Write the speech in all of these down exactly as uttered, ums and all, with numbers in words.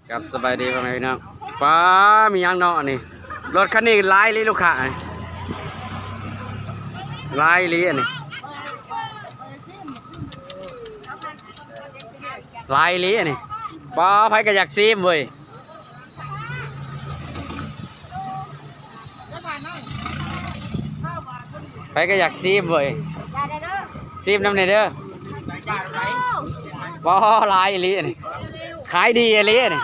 ครับ สบายดีพ่อแม่พี่น้อง ป้า มีหยังเนาะอันนี้ รถคันนี้หลายอีหลีลูกค้า หลายอีหลีอันนี้ หลายอีหลีอันนี้ ป้า ไผก็อยากซิมเว้ย ไผก็อยากซิมเว้ย ซิมนำแหน่เด้อ บ่ หลายอีหลีอันนี้ ขายดีอีหลีอันนี้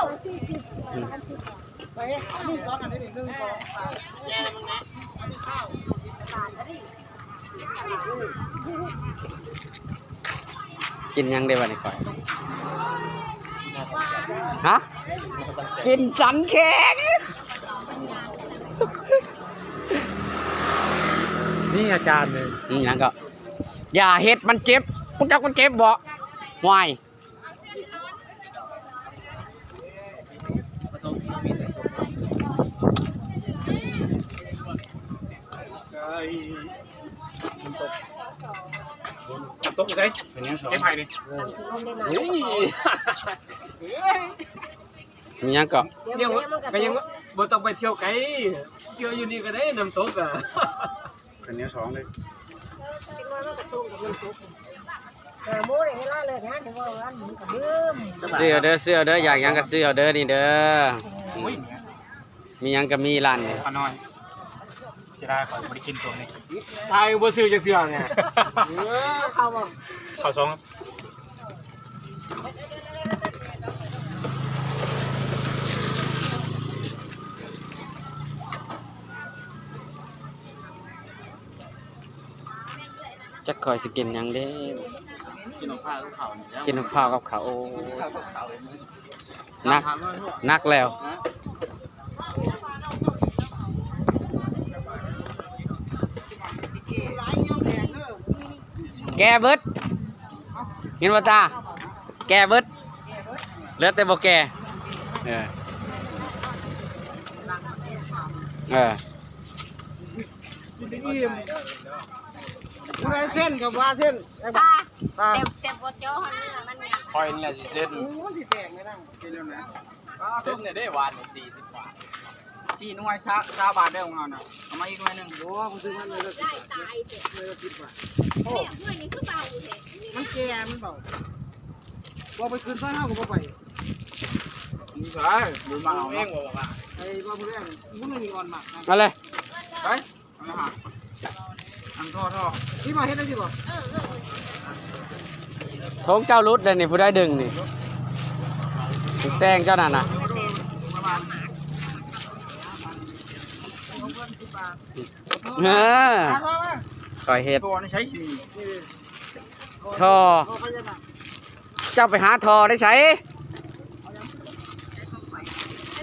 กินหยังได้วะนี่ข้อย ฮะ กินสันแข็ง นี่อาจารย์เลย อืม หยังก็ อย่าเฮ็ดมันเจ็บ คุณจักมันเจ็บบ่ ห่วย ตกใจ เป็นยังสอง เจ็บไหมนี่ เฮ้ย มีหยังก็ ยังวะ ก็ยังวะ บ่ต้องไปเที่ยวไกล เที่ยวอยู่นี่ก็ได้ น้ำตกอ่ะ ข้าวเหนียวสองเลย เออ หมูได้เวลาเลิกงาน ถึงว่าวันหมูกระเบื้อม ซื้อเอาเด้อ ซื้อเอาเด้อ อยากหยังก็ซื้อเอาเด้อ นี่เด้อ อุ้ย มีหยังก็มีร้านนี่ ข้าวน้อย เสียดายข้อยบ่ได้กินตัวนี้ ไทยบ่ซื้อจักเทื่อไง เอาเข้าบ่ ข้าวสอง จักข้อยสิกินหยังเด้ กินข้าวกับข้าวนี่แหล้ว กินข้าวกับข้าว โอ้ ข้าวกับข้าว หนัก หนักแล้ว ฮะ แก่เบิด เห็นบ่จ้า แก่เบิด เหลือแต่บ่แก่ เออ เออ กินอิ่ม ผู้ใดเส้นกับว่าเส้น ตา ตา แต่ แต่บ่เจอเฮาเนื้อมันเนี่ย ข้อยนี่แหละสิเส้น โอ้ย สิแตกไหมล่ะ กินแล้วนะ เส้นเนี่ยได้หวานนี่สี่สิบบาท สี่หน่วยซะ ซาวบาทเด้อของเฮาน่ะ เอามาอีกหน่วยหนึ่ง โอ้ ผมซื้อมาเลยละสิบบาท ได้ตายเถอะ เลยละสิบบาท โอ้ เนี่ย ห้วยนี่คือเบาแท้ มันแก่ มันเบา บ่ไปคืนซอยเฮาก็บ่ไป นี่ใช่ หรือมาเอาเนาะ ไอ้บ่ผู้แรก มึงไม่มีอ่อนมากนะ มาเลย ไป อันนั้นฮะ อันท่อ ท่อ ที่มาเฮ็ดได้ดีบ่ เออ เออ เออ โถงเจ้าหลุดเลยนี่ ผู้ใดดึงนี่ แตงเจ้านั่นน่ะ เออ ข้อยเฮ็ด ท่อนี่ใช้สิ ท่อ ท่อพญานาค เจ้าไปหาท่อได้ไส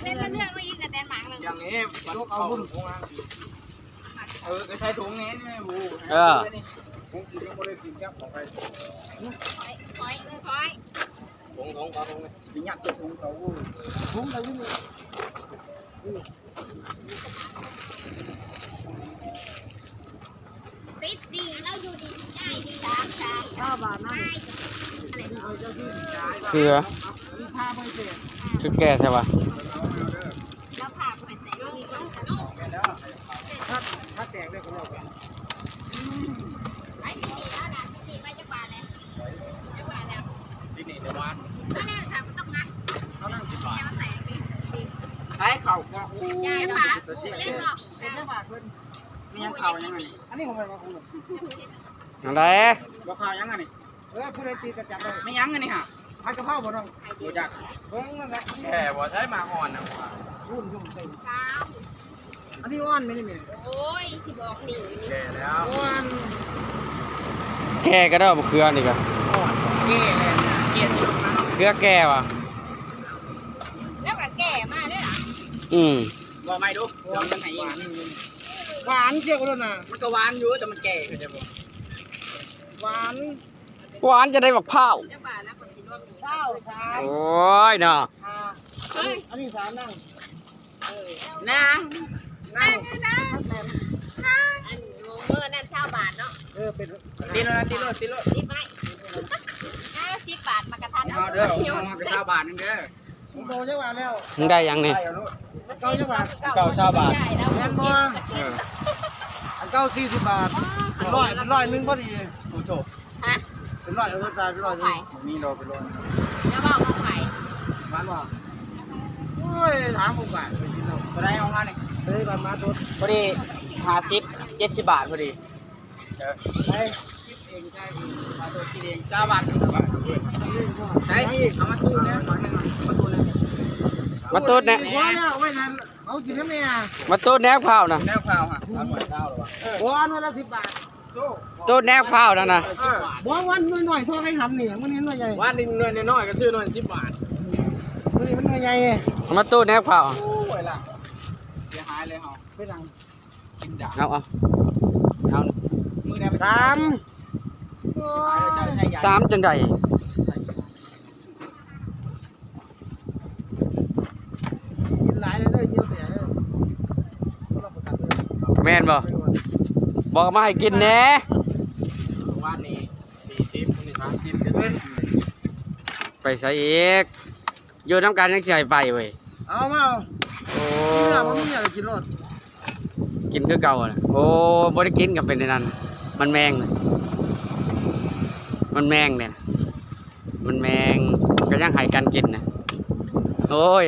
เป็นเรื่องมาอีกนะ แดนหมางหนึ่ง อย่างนี้ ยกเอาบุญ เออ ก็ใช้ถุงนี้นี่ บู เออ ถุงสียังบ่ได้กินครับ ของใคร หอย หอย หอย ถุง ถุง ถุง ถุง ไปยัดใส่ถุงเขา ถุงเขาอยู่นี่ ติดดี เราอยู่ดี ได้ดี สาม สาม เก้าบาทนะ เกลือ คือแก่ใช่ปะ แล้วพาไปใส่ลูก ถ้า ถ้าแตกได้ก็รอด ไอ้ที่นี่แล้วนะ ที่นี่ไปจักบาทเลย จักบาทแล้ว ที่นี่จะหวาน ก็แล้วค่ะ มันต้องงัด เท่านั้นสิบบาท แนวแตกนี่ ขายเข่าก็ อู้ ยายค่ะ เล่นหรอก เป็นจักบาทเพิ่น มีหยังเข่ายังไง อันนี้ของใครวะ ของหนู อันใด บ่เข่ายังไงนี่ เออ ผู้ใดตีกระจับได้ ไม่ยั้งอันนี้ฮะ ผัดกะเพราบ่น้อง บ่จัก เบิ่งนั่นแหละ แช่บ่ใช้หมากอ่อนนะ รุ่นยุ่งเต็ม อันนี้อ่อนไหมนี่แม่ โอ้ย สิบอกหนีนี่ แก่แล้ว อ่อน แก่ก็ได้บ่ เกลือนี่ก็ อ่อน แก่แล้ว แก่ที่สุดแล้ว เกลือแก่ว่ะ แล้วก็แก่มาด้วยเหรอ อืม บอกไม่ดู เดี๋ยวมันไหนอีก หวานเจียวเลยนะ มันก็หวานอยู่ แต่มันแก่ เข้าใจบ่ หวาน หวานจะได้บักพร้าว เจ้าบ่าวนะ คนสิร่วมหนี เก้าสาม โอ้ยเนาะ อ่า อันนี้ อันนี้สามนั่ง นาง นั่ง อันเมื่อนั่นเช้าบาทเนาะ เออ เป็น ติดแล้วนะ ติดแล้ว ติดแล้ว ติดไว้ ห้าสิบบาท มากระทัน เอาเด้อ เอามาเป็นเช้าบาทนึงเด้อ โตจักบาทแล้ว มึงได้ยังนี่ เก้าจักบาท เก้าซาวบาท แม่นบ่ เออ อันเก้าสี่สิบบาท เป็นร้อย เป็นร้อยหนึ่งพอดี โอ้โห ฮะ เป็นร้อย เอาเงินจ่ายเป็นร้อยหนึ่ง มีดอกเป็นร้อย แล้วว่าของใคร บ้านบ่ โอ้ย ถามผมบาทไปกินเอา บ่ได้ของงานนี่ เฮ้ย บ้านมาโทษ พอดี ห้าสิบ เจ็ดสิบบาทพอดี ไป คิดเองจ่ายเอง มาโทษคิดเอง ซาวบาท ไหน เอามาตู้เนี่ย มาตู้เนี่ย มาตู้เนี่ย ว่าแล้วไว้นั่น เอากินน้ำเนี่ย มาตู้แนบข้าวนะ แนบข้าวฮะ เอาหน่วยซาวหรอวะ เออ ว่าหน่วยละสิบบาท โจ้ ตู้แนบข้าวนั่นนะ เออ บอกวันหน่วยหน่อย โทษให้ทำเนี่ย มื้อนี้หน่วยใหญ่ วันหนึ่งหน่วยน้อยๆ ก็ซื้อหน่วยสิบบาท มื้อนี้มันหน่วยใหญ่ไง เอามาตู้แนบข้าว โอ้ยล่ะ เสียหายเลยเฮา เป็นหยัง เอา เอา เอา มือแดง สาม สามจังใด กินหลายเลยเด้อ เหี่ยวเสียเด้อ แม่นบ่ บอกมาให้กินแหน่ วันนี้สี่สิบ มื้อนี้สามสิบ ไปใส่อีก อยู่นำกันยังสิให้ไปเว้ย เอามาเอา โอ้ นี่ล่ะ บ่มีอะไรกินโลด กินคือเก่าอะนะ โอ้ บ่ได้กินก็เป็นในนั้น มันแมงเลย มันแมงเนี่ย มันแมง ก็ยังให้กันกินนะ โอ้ย